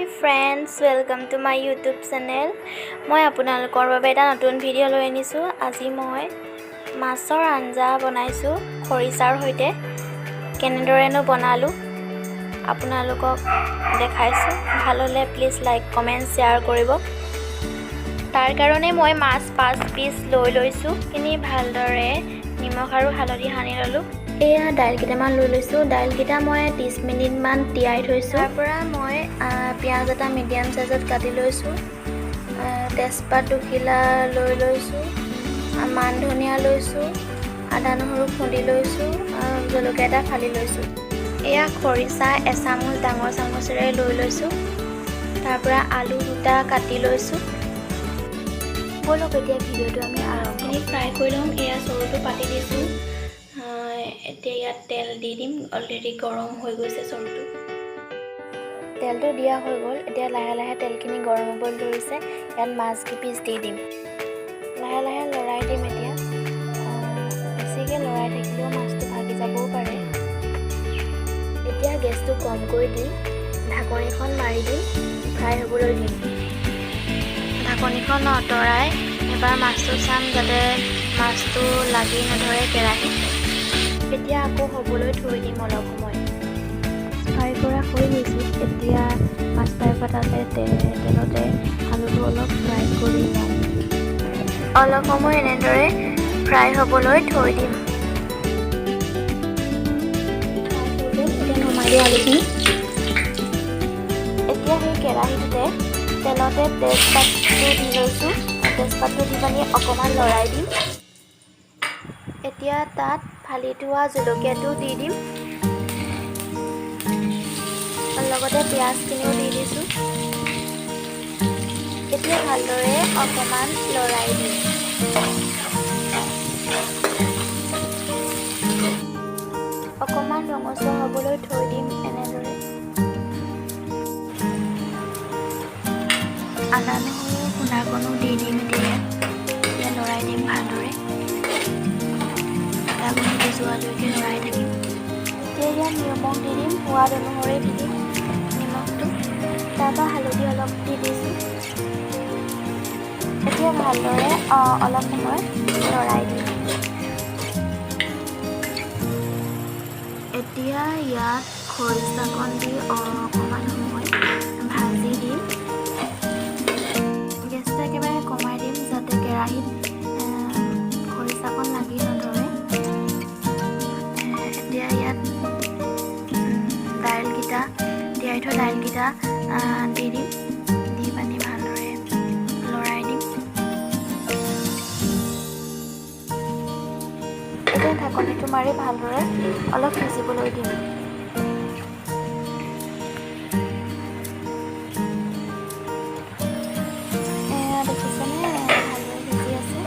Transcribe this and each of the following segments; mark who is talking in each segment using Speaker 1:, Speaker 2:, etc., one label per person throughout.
Speaker 1: Friends, welcome to my YouTube channel. মই আপোনালোকৰ বাবে এটা নতুন ভিডিঅ' লৈ আনিছোঁ। আজি মই মাছৰ আঞ্জা বনাইছোঁ খৰিচাৰ সৈতে। কেনেদৰেনো বনালোঁ আপোনালোকক দেখাইছোঁ। ভাল হ'লে প্লিজ লাইক, কমেণ্ট, শ্বেয়াৰ কৰিব। তাৰ কাৰণে মই মাছ 5 পিচ লৈ লৈছোঁ। খিনি ভালদৰে নিমখ আৰু হালধি সানি ল'লোঁ। এয়া দাইল কেইটামান লৈ লৈছোঁ। দাইলকেইটা মই 30 মিনিটমান তিয়াই থৈছোঁ। তাৰ পৰা মই পিঁয়াজ এটা মিডিয়াম চাইজত কাটি লৈছোঁ, তেজপাত দুখিলা লৈ লৈছোঁ, মান ধনিয়া লৈছোঁ, আদা নহৰু খুন্দি লৈছোঁ, জলকীয়া এটা ফালি লৈছোঁ। এয়া খৰিচা এচামুচ ডাঙৰ চামুচেৰে লৈ লৈছোঁ। তাৰ পৰা আলু দুটা কাটি লৈছোঁ। ব'লক, এতিয়া ভিডিঅ'টো আমি আৰম্ভখিনি ফ্ৰাই কৰি ল'ম। এয়া চৰুটো পাতি দিছোঁ। এতিয়া ইয়াত তেল দি দিম। অলৰেডি গৰম হৈ গৈছে চৰুটো। তেলটো দিয়া হৈ গ'ল। এতিয়া লাহে লাহে তেলখিনি গৰম হ'বলৈ ধৰিছে। ইয়াত মাছ কেইপিচ দি দিম। লাহে লাহে লৰাই দিম। এতিয়া বেছিকৈ লৰাই থাকিলেও মাছটো ভাগি যাবও পাৰে। এতিয়া গেছটো কমকৈ দি ঢাকনিখন মাৰি দিম, ফ্ৰাই হ'বলৈ দিম। ঢাকনিখন আঁতৰাই এবাৰ মাছটো চাম, যাতে মাছটো লাগি নধৰে কেৰাহীত। এতিয়া আকৌ হ'বলৈ থৈ দিম অলপ সময়। ফ্ৰাই কৰা হৈ গৈছে। এতিয়া মাছ ফ্ৰাই কৰাতে তেলতে আলুটো অলপ ফ্ৰাই কৰি ল'ম। অলপ সময় এনেদৰে ফ্ৰাই হ'বলৈ থৈ দিম। এতিয়া নমাই দিওঁ আলুখিনি। এতিয়া সেই কেৰাহীটোতে তেলতে তেজপাতটো দি লৈছোঁ। তেজপাতটো দি পানি অকণমান লৰাই দিম। এতিয়া তাত ফালি থোৱা জলকীয়াটো দি দিম, লগতে পিঁয়াজখিনিও দি দিছোঁ। এতিয়া ভালদৰে অকণমান লৰাই দিম। অকণমান ৰঙচুৱা হ'বলৈ থৈ দিম এনেদৰে। আদা নহৰু খুন্দাকণো দি দিম এতিয়া ইয়াত। এতিয়া লৰাই দিম ভালদৰে। আদা গোন্ধটো যোৱালৈকে লৰাই থাকিম। এতিয়া ইয়াত নিমখ দি দিম। সোৱাদ অনুসৰি দি দিম নিমখটো। তাৰপৰা হালধি অলপ দি দিছোঁ। এতিয়া ভালদৰে অলপ সময় লৰাই দিম। এতিয়া ইয়াত খৰিচাকণ দি অকণমান সময় ভাজি দিম। গেছটো একেবাৰে কমাই দিম, যাতে কেৰাহীত খৰিচাকণ লাগি নধৰে। এতিয়া ইয়াত দাইলকেইটা, তিয়াই থোৱা দাইলকেইটা দি দিম। দি পানি ভালদৰে লৰাই দিম। এতিয়া ঢাকনিটো মাৰি ভালদৰে অলপ সিজিবলৈ দিম। এয়া দেখিছেনে, ভালদৰে সিজি আছে।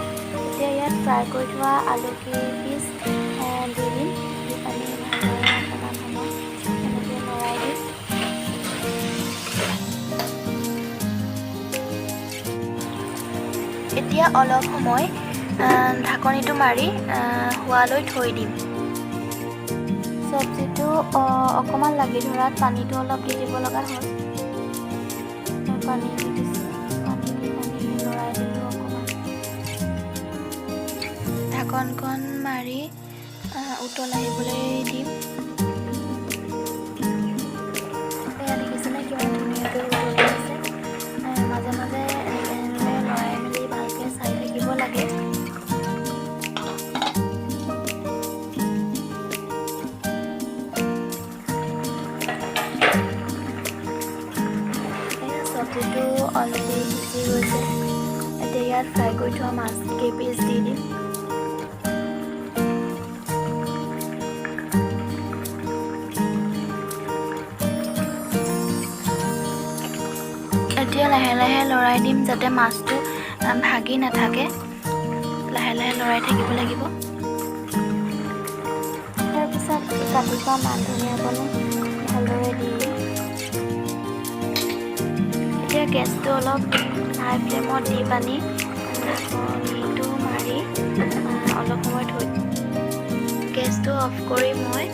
Speaker 1: এতিয়া ইয়াত ফ্ৰাই কৰি থোৱা আলু কেইপিচ দি দিম। দি পানি ভালদৰে অকণমান সময় এনেকৈ লৰাই দিম। এতিয়া অলপ সময় ঢাকনিটো মাৰি হোৱালৈ থৈ দিম। চব্জিটো অকণমান লাগি ধৰাত পানীটো অলপ দি দিব লগা হ'ল। পানী দি দিছোঁ। পানী দি পানি লৰাই দিলোঁ অকণমান। ঢাকনখন মাৰি উতল আহিবলৈ দিম। এয়া দেখিছেনে, কিমান ধুনীয়াকৈ উতলি আছে। মাজে মাজে এনেদৰে লৰাই মেলি ভালকৈ চাই থাকিব লাগে। এয়া চব্জিটো অলৰেডি সিজি গৈছে। এতিয়া ইয়াত ফ্ৰাই কৰি থোৱা মাছ কেইপিচ দি দিম। এতিয়া লাহে লাহে লৰাই দিম, যাতে মাছটো ভাগি নাথাকে। লাহে লাহে লৰাই থাকিব লাগিব। তাৰপিছত কাটি থোৱা মান ধনিয়াকণো ভালদৰে দি দিম। এতিয়া গেছটো অলপ হাই ফ্লেমত দি পানি ঢাকনিটো মাৰি অলপ সময় থৈ, গেছটো অফ কৰি মই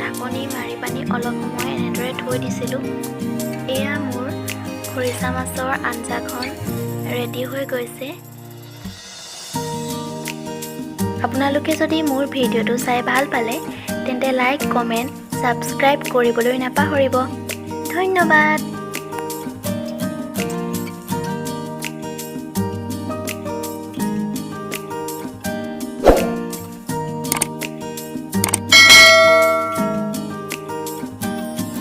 Speaker 1: ঢাকনি মাৰি পানি অলপ সময় এনেদৰে থৈ দিছিলোঁ। এয়া মোৰ খৰিচা মাছৰ আঞ্জাখন ৰেডি হৈ গৈছে। আপোনালোকে যদি মোৰ ভিডিঅ'টো চাই ভাল পালে, তেন্তে লাইক, কমেণ্ট, ছাবস্ক্ৰাইব কৰিবলৈ নাপাহৰিব। ধন্যবাদ।